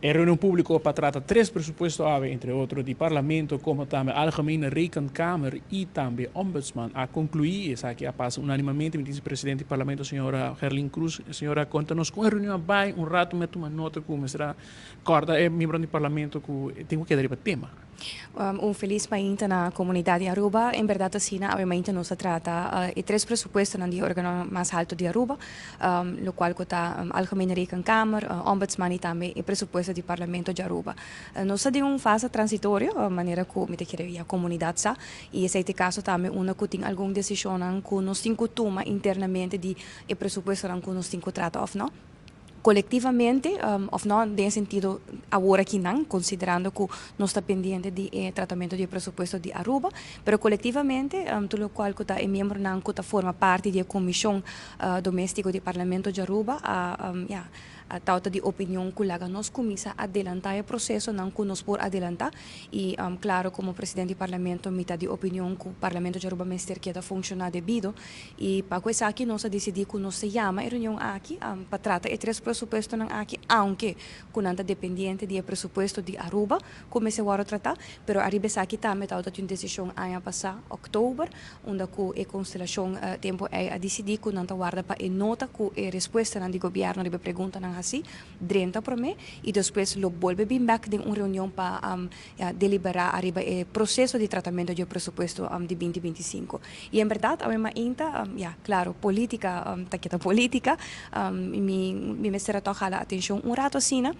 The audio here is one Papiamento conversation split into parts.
E reunion publico pa trata tres presupuesto awe, entre otro di Parlamento, como tambe Algemene Rekenkamer y tambe Ombudsman, a conclui. Esaki a pasa unanimamente. Mi presidente di Parlamento, señora Gerlien Croes. Señora, conta nos con e reunion a bay. Un rato mi a tuma nota cu mester corda e miembro di Parlamento cu tin cu keda riba tema. Un feliz mainta na comunidad di Aruba. En berdad, asina, obviamente nos a trata e tres presupuesto di organo mas halto di Aruba, lo cual ta Algemene Rekenkamer, Ombudsman y tambe e presupuesto di Parlamento di Aruba. Nos ta den un fase transitorio, manera cu mi ta kere e comunidad sa, y esey ta e caso tambe unda cu tin algun decision cu nos tin cu tuma internamente di e presupuesto cu nos tin cu trata of no colectivamente of no, den sentido awor aki no, considerando cu nos ta pendiente di tratamento di presupuesto di Aruba, pero colectivamente tur locual cu ta e miembronan cu ta forma parti di e comision domestico di Parlamento di Aruba a ja, tabata di opinion cu laga nos cuminsa adelanta e proceso nan cu nos por adelanta. Y claro, como presidente di Parlamento mi ta di opinion cu Parlamento di Aruba mester keda funciona debido y pa esaki nos a dicidi cu nos ta yama e reunion aki pa trata e tres presupuesto nan aki, aunke cu nan ta dependiente di e presupuesto di Aruba cu mester wordo trata. Pero ariba esaki tambe tabata un decision aña pasa october, unda cu e constelacion tempo ey a dicidi cu nan ta warda pa e nota cu e respuesta nan di gobierno riba pregunta nan hasi drenta prome y despues lo bolbe bin back den un reunion pa ja, delibera ariba e proceso di tratamento di presupuesto di 2025. Y en berdad, awe mainta, ja, claro, politica ta keda politica, mi mester a toch hala atencion un rato asina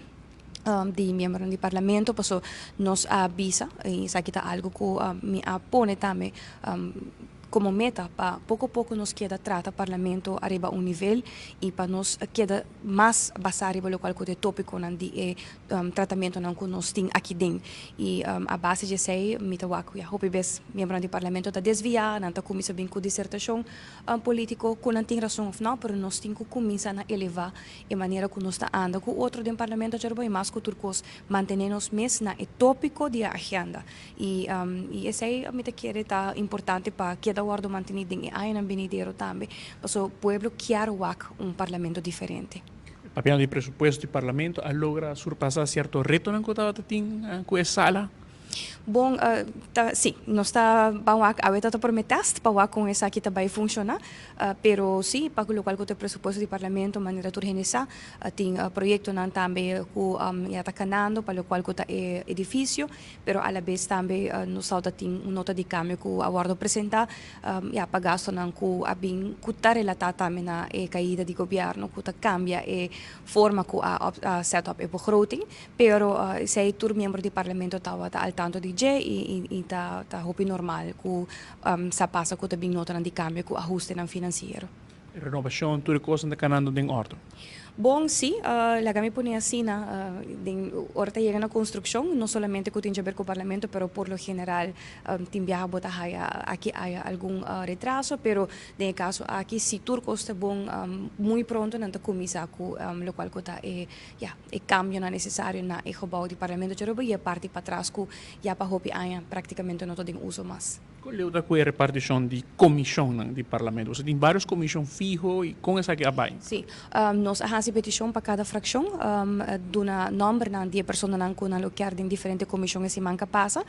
di miembro di Parlamento, paso nos a bisa, y esaki ta algo cu mi a pone tambe como meta, pa poco poco nos keda trata Parlamento ariba un nivel y pa nos keda mas basa riba locual cu e topico nan di e tratamento nan cu nos tin aki den. Y a base di esey mi ta wak, ja, hopi bes miembro di Parlamento ta desvia, nan ta cuminsa bin cu disertacion politico, cu nan tin rason of no, pero nos tin cu cuminsa na eleva e manera cu nos ta anda cu otro den Parlamento di Aruba y mas cu tur cos mantene nos mes na e topico di agenda. Y esey mi ta kere ta importante pa keda wordo manteni den e añanan venidero tambe, paso pueblo kier wak un Parlamento diferente. Papiando di presupuesto di Parlamento, a logra surpasa cierto reto nan cu tabata tin cu e sala? Bon, ta, si, nos ta ban wak awe ta prome test pa wak con esaki ta bay funciona, pero si, pa locual cu e presupuesto di Parlamento, manera tur hende sa, tin proyectonan tambe cu ya ta canando pa locual cu ta e edificio, pero a la vez tambe nos ta tin un nota di cambio cu a wordo presenta, ja, pa gastonan cu a bin cu ta relata tambe na e caida di gobierno, cu ta cambia e forma cu a set up e begroting, pero esey tur miembro di Parlamento ta al tanto di dje y ta hopi normal cu sa pasa cu ta bin nota di cambio cu ahustenan financiero. Renovacion, tur cos ta canando den orde? Bon, si, laga mi pone asina, den ora ta yega na construccion, no solamente cu tin di haber cu Parlamento, pero por lo general tin biaha bo ta haya aki haya algun retraso, pero den caso aki, si tur cos ta bon, muy pronto nan ta cuminsa cu locual cu ta e, ja, e cambio nan necesario na e gebouw di Parlamento di Aruba y e parti patras cu ya pa hopi aña practicamente no ta den uso mas. Con ta cu e reparticion di comision di Parlamento? Bo tin varios comision fiho y con esaki a bay? Si, nos a haci peticion pa cada fraccion duna nomber nan di persona nan cu nan lo kier den diferente comision e siman cu a pasa.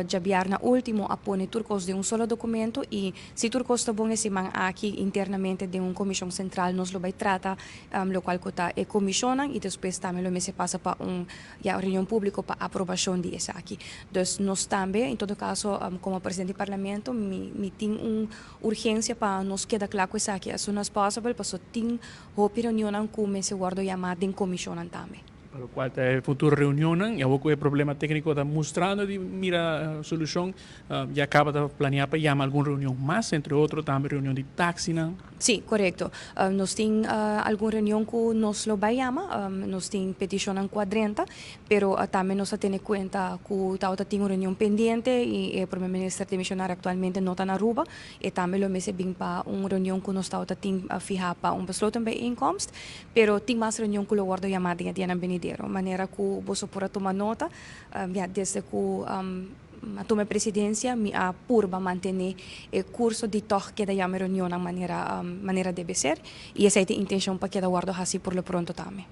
Diabierna ultimo a pone tur cos den un solo documento y si tur cos ta bon, e siman aki internamente den un comision central nos lo bay trata locual cu ta e comision y despues tambe lo mester pasa pa un, ja, reunion publico pa aprobacion di esaki. Dus nos tambe, en todo caso, como presidente di Parlamento, mi tin un urgencia pa nos keda cla cu esaki as soon as possible, paso tin hopi reunion cu mester wordo yama den comision tambe. Pa locual ta e futuro reunion, y awor e problema tecnico ta mustrando di mira solucion, ya caba di planea pa yama algun reunion mas, entre otro tambe reunion di taxi, no? Si, corecto. Nos tin algun reunion cu nos lo bay yama, nos tin peticion cuadrenta, pero tambe nos ta tene cuenta cu ta tin un reunion pendiente y e prome minister demisionario actualmente no ta na Aruba y tambe lo mester bin pa un reunion cu nos ta tin fiha pa un besloten bijeenkomst, pero tin mas reunion cu lo wordo yama den dia venidero, manera cu boso por a tuma nota, ja, desde cu a tuma presidencia, mi a purba mantene e curso di toch keda yama reunion manera debe ser y esey ta e intencion pa keda wordo hasi por lo pronto tambe.